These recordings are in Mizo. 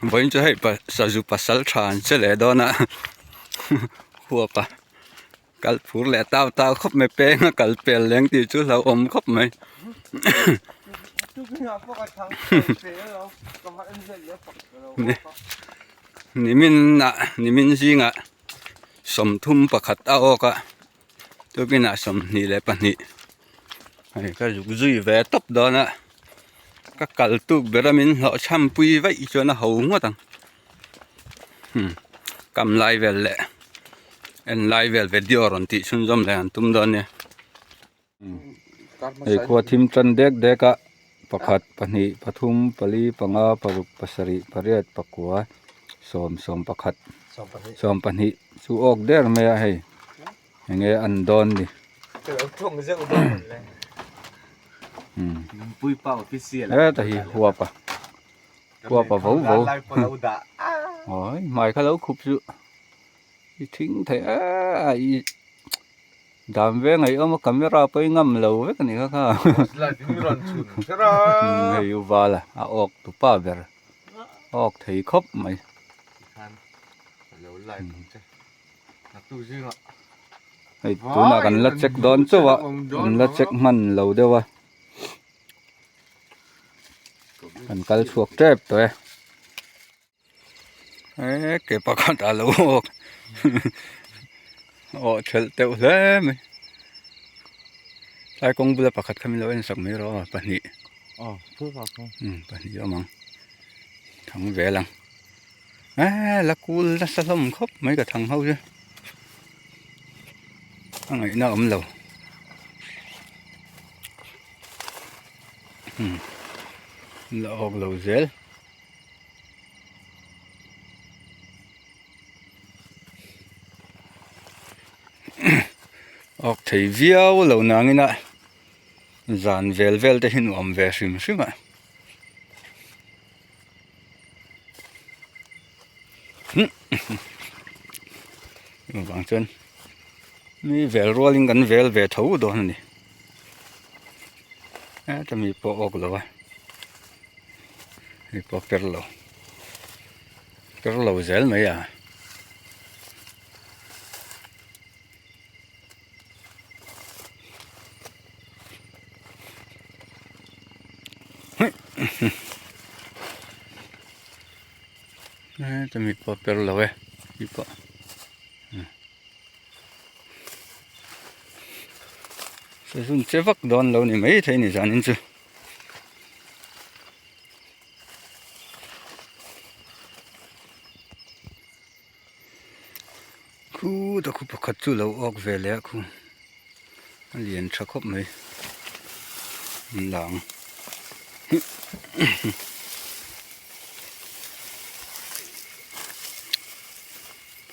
Vawiin chu hei sazu pasal tha an che leh dawn a huap a kal phur leh tau tau khawp mai peng a kal pel leng tih chu hlauhawm khawp mai. Nimin ah nimin zingah 31 a awk a tukinah 22 hei ka zuk zui ve tawp dawn a ka kal tuk ber a min hlawh chham pui vaih chuan a ho ngawt ang kam lai vel leh en lai vel video rawn tih chhunzawm leh an tum dawn nia. Hei khua thim tan dek dek a pakhat pahnih pathum pali panga paruk pasarih pariat pakua sawm sawm pakhat sawm pahnih chu awk der mai a hei enge an dawn ni heta hi huap a huap a vo vo awi hmai kha lo khup chu i thing thei a i. Dan ve ngaih awm a camera pawh i ngam lo vek a nih kha kha hei u vala a awk tu pa ber a awk thei khawp mai hei tunah kan la check dawn chauh a kan la check hman lo deuh a kan kal chhuak tep tawh e. He ke pakhat a lo awk awh thelh teuh hle mai tlai kawng bula pakhat kha min lo en sak mai rawh aw pahnih pahnih a awm ang thang vel ang eee la kul nasa hlawm khawp mai ka thang ho hi a ngaihna a awm lo la awk lo zel. Awk thei viau lo nangin a zan vel vel te hi nuam ve hrim hrim a chuvang chuan mi vel rualin kan vel ve tho dawn a ni heta mi pawh awk lo a. Hei pawh per lo per lo zel mai a heta mi pawh per lo e hei pawh. Sazun che vak dawn lo ni mai thei ni zanin chu. Khu ta khu pakhat chu lo awk ve leh a khu a lian tha khawp mai an la ang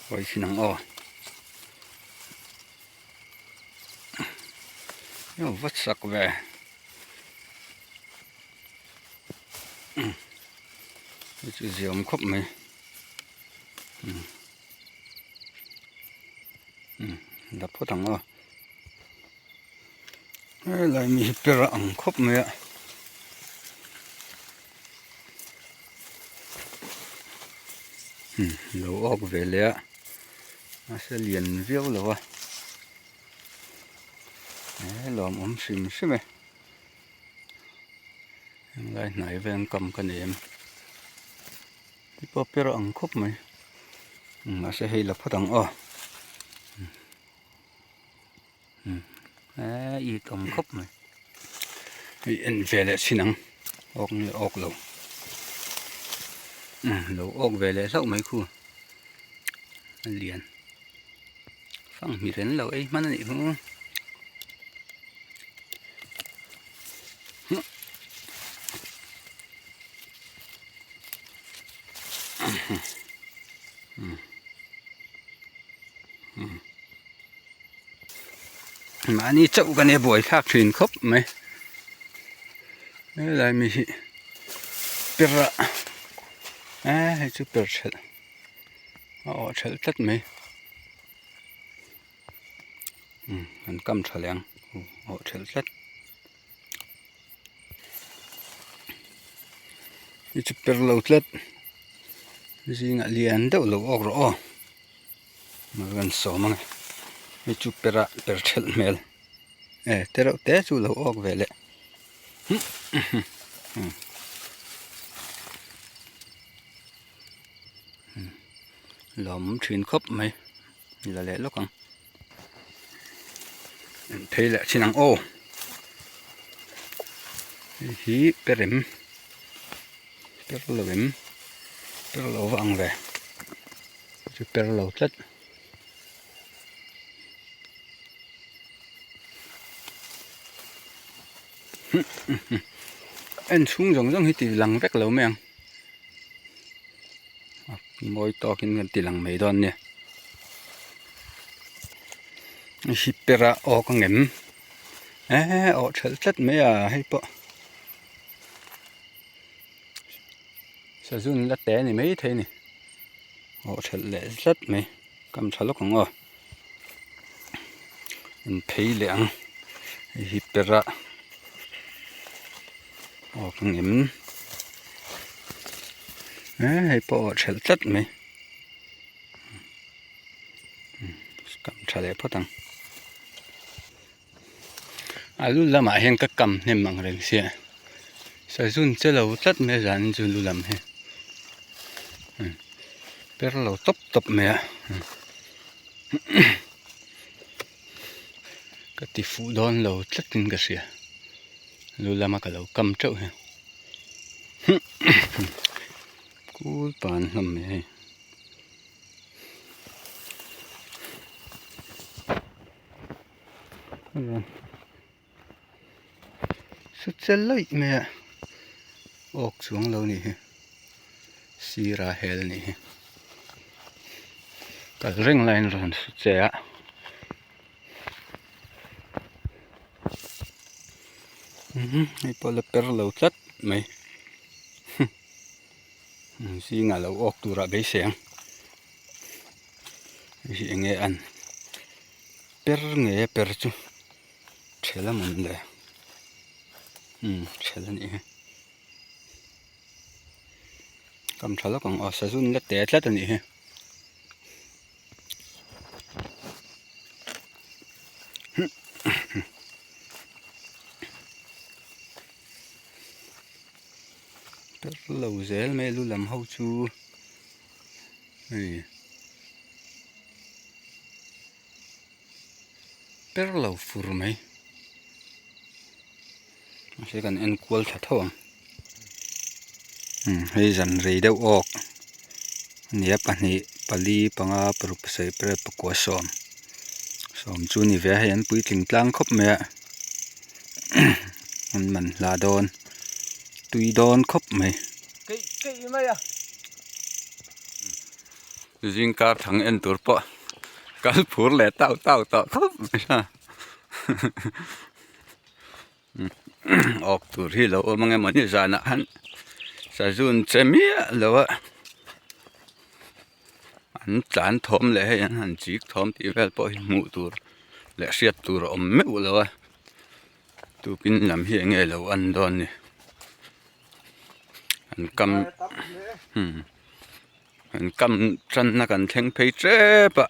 phawi chin ang aw va chak ve. Hei chu ziam khawp mai la phawt ang aw helai mi hi per a ang khawp mai a lo awk ve leh a mahse lian viau lo a he lawmawm hrim hrim e. Henglai hnai veng kam ka nei em ti pawh per ang khawp mai mahse hei la phawt ang aw eee it awm khawp mai hei en ve leh chhin ang awk nge awk lo lo awk ve leh hlauh mai khu a lian fanghmir an lo ei hman a nih chu. Mahni chauh ka nia buai thlak thin khawp mai helai mi hi per a eh hei chu per thelh a awh thelh tlat mai. An kam tha leh ang awh thelh tlat i chu per lo tlat. Zingah lian deuh lo awk rawh aw mal kan sawm ang e hei chu per ah per thelh hmel e te reuh te chu lo awk ve leh lawm thin khawp mai la leh lawk ang phei leh chin ang aw hei hi perem per lo em per lo va ang ve chu per lo tlat en chhung zawng zawng hi ti lang vek lo mai ang mawi tawkin kan ti lang mai dawn nia hi per a awk ang em eee awh thelh tlat mai a hei pawh sazun la te ni mai thei a ni awh thelh leh tlat mai kam tha lawk ang aw in phei leh ang hei hi per a awk ang em eee hei pawh awh thelh tlat mai kam tha leh phawt ang a lu lamah hian ka kam hnem ang reng sia sazun che lo tlat mai a zan chu lu lam hi per lo tawp tawp mai a ka ti fuh dawn lo tlat in ka hria lu lama ka lo kam teuh hi kul pan hlawm mai hei. Su chel laih mai a awk chuang lo nih hi sira hel nih hi kal reng laiin rawn su che a hei pawh la per lo tlat mai zingah lo awk turah beisei ang. Hei hi enge an per nge per chu thel a mawn le umm thel a nih hi kam tha lawk ang aw sazun la te tlat a nih hi. Per lo zel mai lu lam ho chu. Hei per lo fur mai mahse kan en kual tha tho ang hei zan rei deuh awk ania pahnih pali panga paruk pasarih pariat pakua sawm sawm chu a ni ve a hei an puitling tlang khawp mai a an man hla dawn tui dawn khawp mai. Keih keih mai a. Zing kar thang en tur pawh kal phur leh tau tau tawh khawp mai a awk tur hi lo awm ang emaw ni zanah khan sazun che miah lo a an tlan thawm leh hei an han chik thawm tih vel pawh hi hmuh tur leh hriat tur a awm meuh lo a tukin lam hi eng nge lo an dawn ni. An kam an kam tanna kan thleng phei tep a.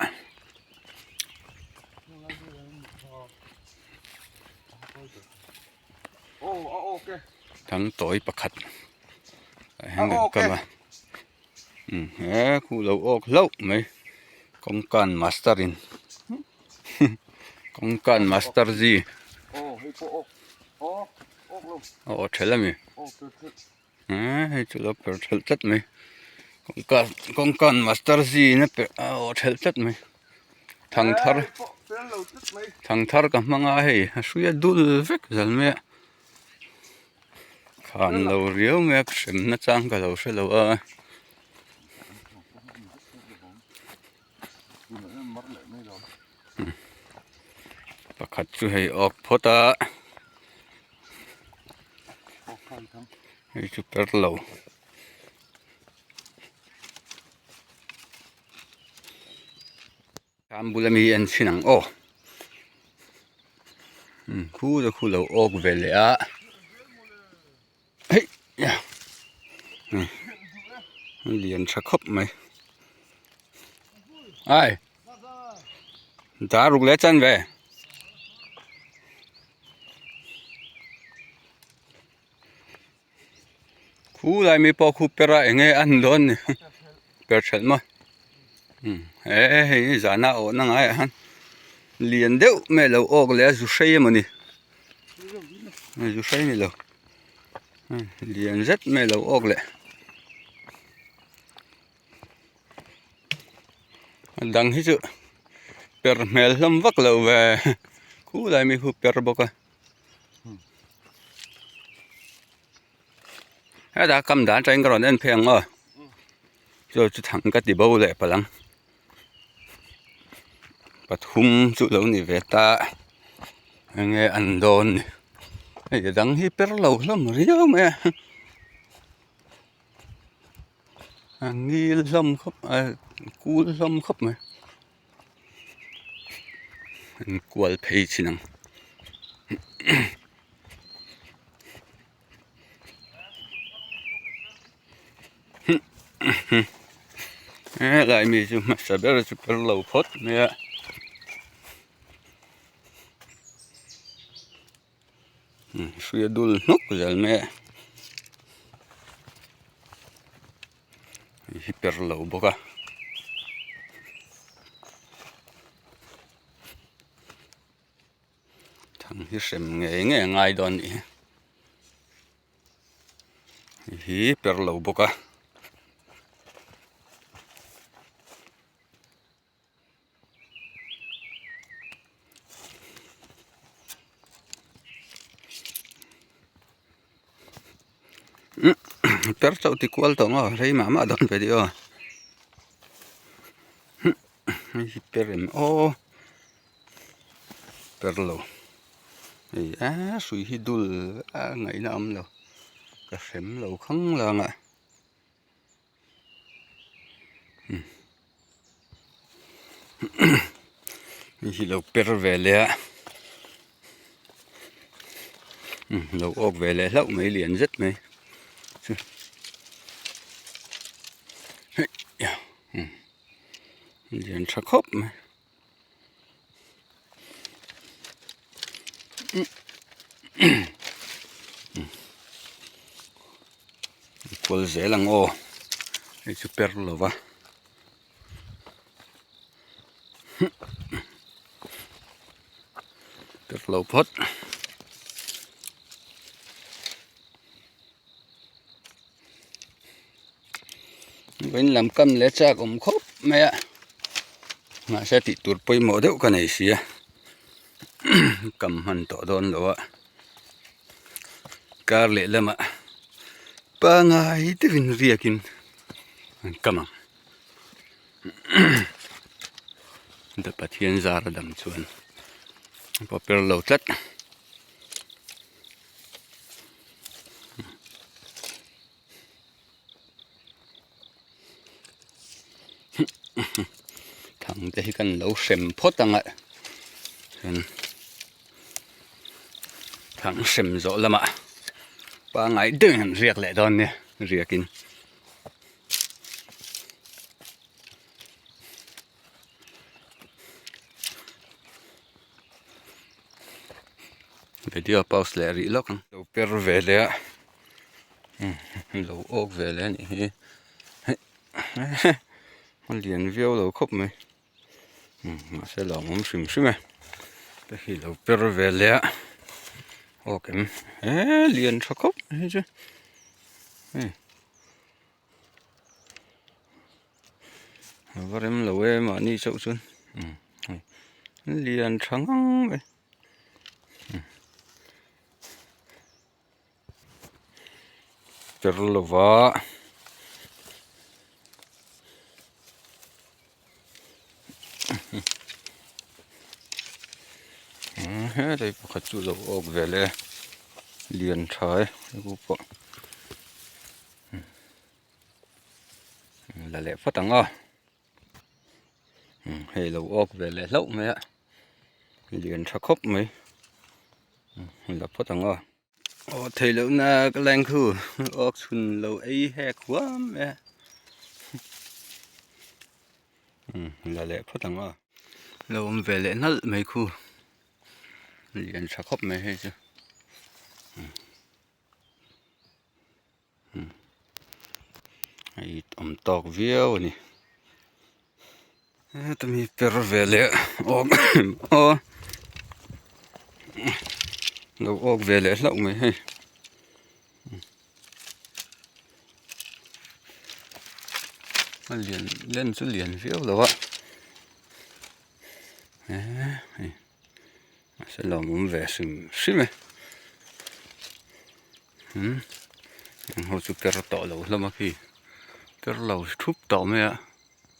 Thang tawi pakhat ah hian kan kam a he khu lo awk hlauh mai kawngkan master in kawngkan master ji. A aw thelh a mi eee hei chu lo per thelh tlat mai kawngka kawngkan master zin a perh a aw thelh tlat mai thangthar thangthar ka hmang a hei a hrui a dul vek zal mai a khan lo riau mai a hremna chang ka lo hre lo a. Pakhat chu hei awk phawt a hei chu per lo tham bula mi en chhin ang aw khu te khu lo awk ve leh a. Lian tha khawp mai. Ai. Dar ruk leh chan ve. Khu lai mi pawh khu per a enge an dawn ni per thelh maw he hei hi zana awh na ngaiah hian lian deuh mai a lo awk leh a zu hrei emawni zu hrei ni lo lian zet mai a lo awk leh a dang hi chu per hmel hlawm vak lo ve khu lai mi khu per bawk a. Hetah kam dan atangin ka rawn en phei ang aw chu chu thang ka ti bo leh palh ang pathum chu lo ni ve ta enge an dawn ni hei a dang hi per lo hlawm riau mai a a ngil hlawm khawp a kul hlawm khawp mai. An kual phei chin ang helai mi chu hmasa ber chu per lo phawt mai a. Hruai a dul hnuk zel mai a hei hi per lo bawk a thang hi hrem ngei ngei a ngai dawn a nih hi hei hi per lo bawk a. Per chauh ti kual tawh maw rei mah mah dawn ve tih aw hei hi per em aw per lo hei a hrui hi dul a ngaihna a awm lo ka hrem lo khang lang a. Hei hi lo per ve leh a lo awk ve leh hlauh mai lian zet mai chu lian tha khawp mai. Kual zel ang aw hei chu per lo va per lo phawt. Vawiin lam kam leh chak awm khawp mai a mahse tih tur pawimawh deuh ka nei si a kam hman tawh dawn lo a kar leh lamah pangai deuhin riakin an kam ang Pathian zar a dam chuan a pawper lo tlat. Thang te hi kan lo hrem phawt ang a chuan thang hrem zawh lamah pangai deuhin an riak leh dawn nia riakin. Video pause leh rih lawk ang. Lo per ve leh a lo awk ve leh a nih hi a lian viau lo khawp mai mahse lo awm hrim hrim e te hi lo per ve leh a awk em he lian tha khawp mai hi chu hei. A va rem lo e mahni chauh chuan hei lian tha ngang mai per lova. Helai pakhat chu lo awk ve leh a lian tha e hei pawh. La leh phawt ang aw hei lo awk ve leh hlauh mai a lian tha khawp mai la phawt ang aw aw theih loh na ka leng khu awk chhun lo ei hek huam mai a. Umm la leh phawt ang aw. Lo awm ve leh nalh mai khu lian tha khawp mai hei chu umm a it awm tawk viau a ni heta mi per ve leh awk aw lo awk ve leh hlauh mai hei. A lian len chu lian viau lo a eee hei mahse lawmawm ve hrim hrim e umm heng ho chu ker tawh lo hlawm a khi ker lo thup tawh mai a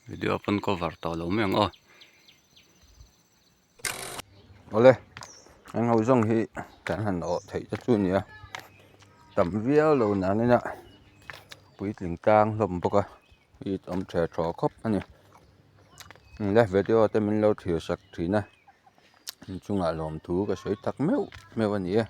video pawn cover tawh lo mai ang aw. Awle eng ho zawng hi kan han awh theih te chu a ni a tam viau lo nanin a puitling tlang hlawm bawk a it awm tha thaw khawp a ni le video te min lo thlir sak thin a inchungah lawmthu ka sawi tak meuh meuh a ni e.